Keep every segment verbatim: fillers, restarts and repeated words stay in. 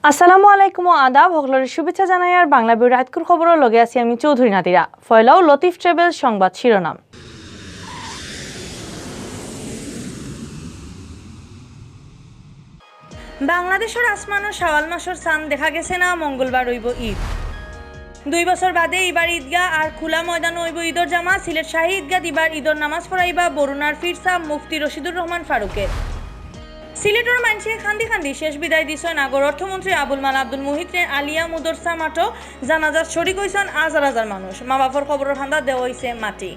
আসসালামু আলাইকুম ও আদাব, হকলরে শুভেচ্ছা জানাইয়ার বাংলা বিউ রাইতকুর খবরর লগে আছি আমি চৌধুরী নাদিরা। ফয়লাউ লতিফ ট্রাভেলস সংবাদ শিরোনাম। বাংলাদেশর আসমানো শাওয়াল মাসর চান দেখা গেছে না, মঙ্গলবার অইবো ঈদ। দুই বছর বাদে ইবার ঈদগাহ আর খোলা ময়দানো অইবো ঈদর জামাত। সিলেট শাহী ঈদগাহ ইবার ঈদর নামাজ পড়াইবা বরুণার পীর সাব মুফতি রশিদুর রহমান ফারুকে। সিলেটর মাইনষে কান্দি কান্দি শেষ বিদায় দিছইন আগর অর্থমন্ত্রী আবুল মাল আব্দুল মুহিতরে। আলিয়া মুদরসা মাঠো জানাজাত শরিক অইছইন হাজার হাজার মানুষ। মা বাপর কবরর কান্দাত দেওয়া অইছে মাটি।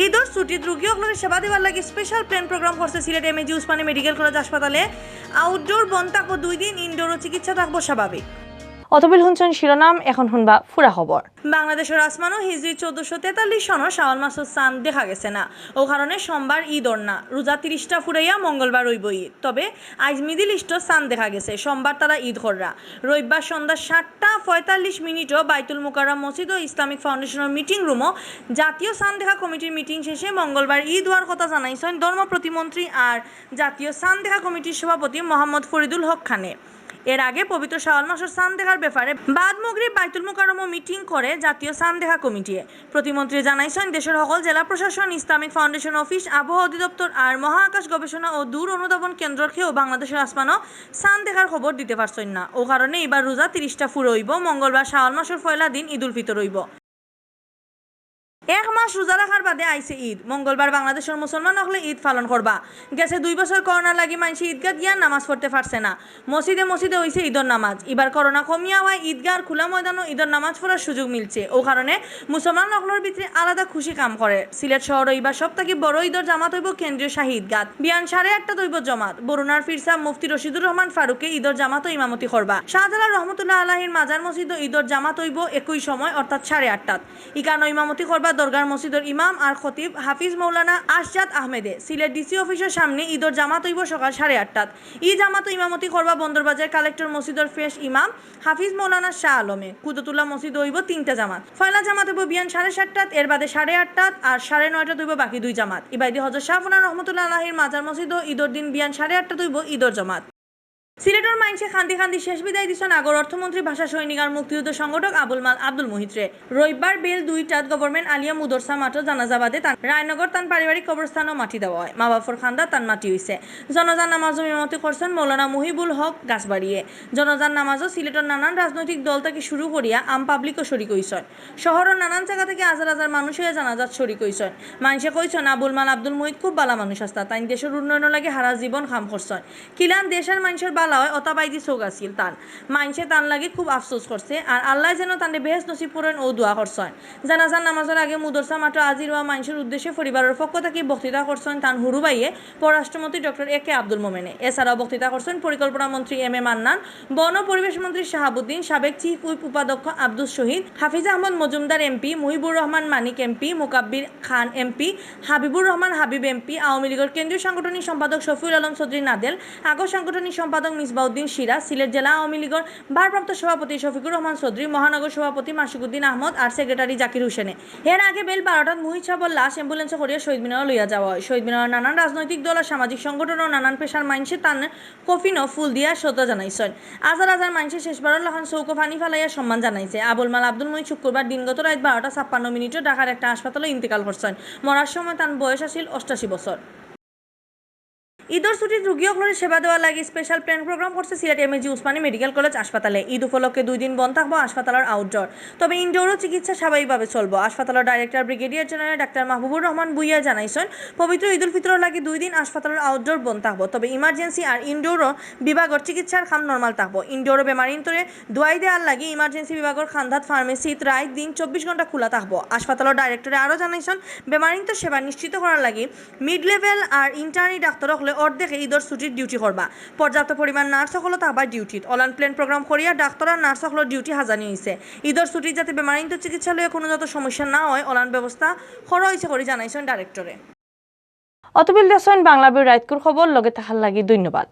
ঈদর ছুটিত রুগী অকলরে সেবা দেওয়ার লাগি স্পেশাল প্ল্যান প্রোগ্রাম করছে Sylhet M A G Usmani medical college হাসপাতালে। আউটডোর বন্ধ থাকবো দুই দিন, ইনডোরও চিকিৎসা থাকবো স্বাভাবিক। অতবিল হুনছইন শিরোনাম, এখন হুনবা পুরা খবর। বাংলাদেশর আসমানো হিজরি চৌদ্দশো তেতাল্লিশ সনর শাওয়াল মাসর চান দেখা গেছে না, অউ কারণে সোমবার ঈদ অর না। রোজা তিরিশটা ফুরাইয়া মঙ্গলবার অইবো ঈদ। তবে আইজ মিডিল ইস্টর চান দেখা গেছে, সোমবার তারা ঈদ কররা। রবিবার সন্ধ্যা সাতটা পঁয়তাল্লিশ মিনিটও বাইতুল মুকাররম মসজিদ ও ইসলামিক ফাউন্ডেশনর মিটিং রুমও জাতীয় চান দেখা কমিটির মিটিং শেষে মঙ্গলবার ঈদ অওয়ার কথা জানাইছইন ধর্ম প্রতিমন্ত্রী আর জাতীয় চান দেখা কমিটির সভাপতি মোহাম্মদ ফরিদুল হক খানে। এর আগে পবিত্র শাওয়াল মাসর চান দেখার ব্যাপারে বাদ মগরিব বাইতুল মুকাররমও মিটিং করে জাতীয় চান দেখা কমিটিয়ে। প্রতিমন্ত্রী জানাইছইন, দেশর হকল জেলা প্রশাসন, ইসলামিক ফাউন্ডেশন অফিস, আবহাওয়া অধিদপ্তর আর মহাকাশ গবেষণা ও দূর অনুধাবন কেন্দ্রর কেউ বাংলাদেশর আসমানো চান দেখার খবর দিতে পারছইন না। অউ কারণে ইবার রোজা তিরিশটা ফুরো অইবো। মঙ্গলবার শাওয়াল মাসর পয়লা দিন ঈদুল ফিতর অইবো। এক মাস রোজা রাখার বাদে আইছে ঈদ। মঙ্গলবার বাংলাদেশর মুসলমান অকলে ঈদ পালন করবা। গেছে দুই বছর করোনার লাগি মাইনষে ঈদগাত গিয়া নামাজ পড়তে পারছে না। মসজিদে মসজিদে অইছে ঈদর নামাজ। ইবার করোনা কমিয়া অওয়ায় ঈদগার খোলা ময়দানো ঈদর নামাজ পড়ার সুযোগ মিলছে। অউ কারণে মুসলমান অকলর ভিতরে আলাদা খুশি কাম করে। সিলেট শহরো ইবার সব থাকি বড় ঈদর জামাত অইবো কেন্দ্রীয় শাহী ঈদগাত। বিয়ান সাড়ে আটটাত অইবো জমাত। বরুণার পীর সাব মুফতি রশিদুর রহমান ফারুকে ঈদর জামাতো ইমামতি করবা। শাহজালাল রহমতুল্লাহ আলাহির মাজার মসজিদো ঈদর জামাত অইবো একই সময়, অর্থাৎ সাড়ে আটটাত। ইকানো ইমামতি করবা দরগার মসজিদর ইমাম আর খতিব হাফিজ মৌলানা আশজাদ আহমেদে। সিলেট ডিসি অফিসর সামনে ঈদর জামাত অইবো সকাল সাড়ে আটটাত। ই জামাতো ইমামতি করবা বন্দরবাজার কালেক্টর মসজিদর পেশ ইমাম হাফিজ মৌলানা শাহ আলমে। কুদরতুল্লাহ মসজিদো অইবো তিনটা জামাত। পয়লা জামাত অইবো বিয়ান সাড়ে সাতটাত, এর বাদে সাড়ে আটটাত আর সাড়ে নয়টাত অইবো বাকি দুই জামাত। ইবায়দি হজরত শাহপনা রহমতুল্লাহ আলাহির মাজার মসজিদো ঈদর দিন বিয়ান সাড়ে আটটাত অইবো ঈদর জামাত। সিলেটর মাইনষে কান্দি কান্দি শেষ বিদায় দিছইন আগর অর্থমন্ত্রী, ভাষা সৈনিক আর মুক্তিযুদ্ধ সংগঠক আবুল মাল আব্দুল মুহিতরে। রবিবার বেইল দুইটাত গভর্নমেন্ট আলিয়া মুদরসা মাঠো জানাজা বাদে তান রায়নগর তান পারিবারিক কবরস্থানো মাটি দেওয়া অয়। মা বাপর কান্দাত তান মাটি অইছে। জানাজার নামাজো ইমামতি করছইন মৌলানা মুহিবুল হক গাছবাড়িয়ে। জানাজার নামাজো সিলেটর নানান রাজনৈতিক দল থাকি শুরু করিয়া আম পাবলিকও শরিক অইছইন। শহরর নানান জাগা থাকি হাজার হাজার মানুষ অইয়া জানাজাত শরিক অইছইন। মাইনষে কইছইন, আবুল মাল আব্দুল মুহিত খুব বালা মানুষ আছলা, তাইন দেশর উন্নয়নর লাগি হারা জীবন কাম করছইন। কিলান দেশ আর মাইনষর বালা অয়, অতা বাইদি চউখ আছিল তান। মাইনষে তান লাগি খুব আফসোস করছে, আর আল্লায় যেন তানরে বেহেশত নসিব করইন অউ দোয়া করছইন। জানাজার নামাজর আগে মুদরসা মাঠো হাজির অওয়া মাইনষর উদ্দেশ্যে পরিবারর পক্ষ থাকি বক্তৃতা করছইন তান হুরু ভাইয়ে পররাষ্ট্রমন্ত্রী ডক্টর এ কে আব্দুল মোমেনে। এছাড়াও বক্তৃতা করছইন পরিকল্পনা মন্ত্রী এম এ মান্নান, বন ও পরিবেশ মন্ত্রী শাহাবুদ্দিন, সাবেক চিফ হুইপ উপাধ্যক্ষ আব্দুস শহীদ, হাফিজ আহমদ মজুমদার এমপি, মুহিবুর রহমান মানিক এমপি, মুকাব্বির খান এমপি, হাবিবুর রহমান হাবিব এমপি, আওয়ামী লীগর কেন্দ্রীয় সাংগঠনিক সম্পাদক শফিউল আলম চৌধুরী নাদেল, আগর সাংগঠনিক সম্পাদক মিসবাউদ্দিন শিরা, সিলেট জেলা আওয়ামী লীগর ভারপ্রাপ্ত সভাপতি শফিকুর রহমান চৌধুরী, মহানগর সভাপতি মাসিকুদ্দিন আহমদ আর সেক্রেটারি জাকির হোসেনে। এর আগে বেইল বারোটাত মুহিত সাবর লাশ অ্যাম্বুলেন্সো করিয়া শহীদ মিনারো লইয়া যাওয়া অয়। শহীদ মিনারো নানান রাজনৈতিক দল আর সামাজিক সংগঠন ও নানান পেশার মাইনষে তান কফিনো ফুল দিয়া শ্রদ্ধা জানাইছইন। হাজার হাজার মাইনষে শেষবারর লাখান চউখো পানি ফালাইয়া সম্মান জানাইছে। আবুল মাল আব্দুল মুহিত শুক্রবার দিনগত রাইত বারোটা ছাপ্পান্ন মিনিটো ঢাকার একটা হাসপাতালো ইন্তেকাল করছইন। মরার সময় তান বয়স আছিল অষ্টাশি বছর। ঈদর ছুটিত রুগী অকলরে সেবা দেওয়ার লাগি স্পেশাল প্ল্যান প্রোগ্রাম করছে Sylhet M A G Usmani medical college হাসপাতালে। ঈদ উপলক্ষে দুই দিন বন্ধ থাকবো হাসপাতালর আউটডোর, তবে ইনডোরও চিকিৎসা স্বাভাবিকভাবে চলবো। হাসপাতালর director brigadier general doctor Mahbubur Rahman Bhuiyan জানাইছইন, পবিত্র ঈদুল ফিতরর লাগি দুই দিন হাসপাতালর আউটডোর বন্ধ থাকবো, তবে ইমার্জেন্সি আর ইনডোরও বিভাগর চিকিৎসার কাম নরমাল থাকবো। ইনডোরও বেমারিন্তরে দোয়াই দেওয়ার লাগি ইমার্জেন্সি বিভাগর কান্দাত ফার্মেসিত রাইত দিন চব্বিশ ঘন্টা খোলা থাকবো। হাসপাতালর ডাইরেক্টরে আরও জানাইছইন, বেমারিন্তর সেবা নিশ্চিত করার লাগি মিড লেভেল আর ইন্টার্নি ডাক্তার অকলে অর্ধেকে ঈদর ছুটির ডিউটি করবা। পর্যাপ্ত পরিমাণ নার্স অকলও থাকবা ডিউটিত। অলান প্ল্যান প্রোগ্রাম করিয়া ডাক্তার আর নার্স অকলর ডিউটি হাজানি অইছে। ঈদর ছুটিত যাতে বেমারিন্তর চিকিৎসা লইয়া কোনো জাতর সমস্যা না অয়, অলান ব্যবস্থা করা অইছে করি জানাইছইন ডাইরেক্টরে। অতবিল দেখছইন বাংলা বিউ রাইতকুর খবর, লগে থাকার লাগি ধন্যবাদ।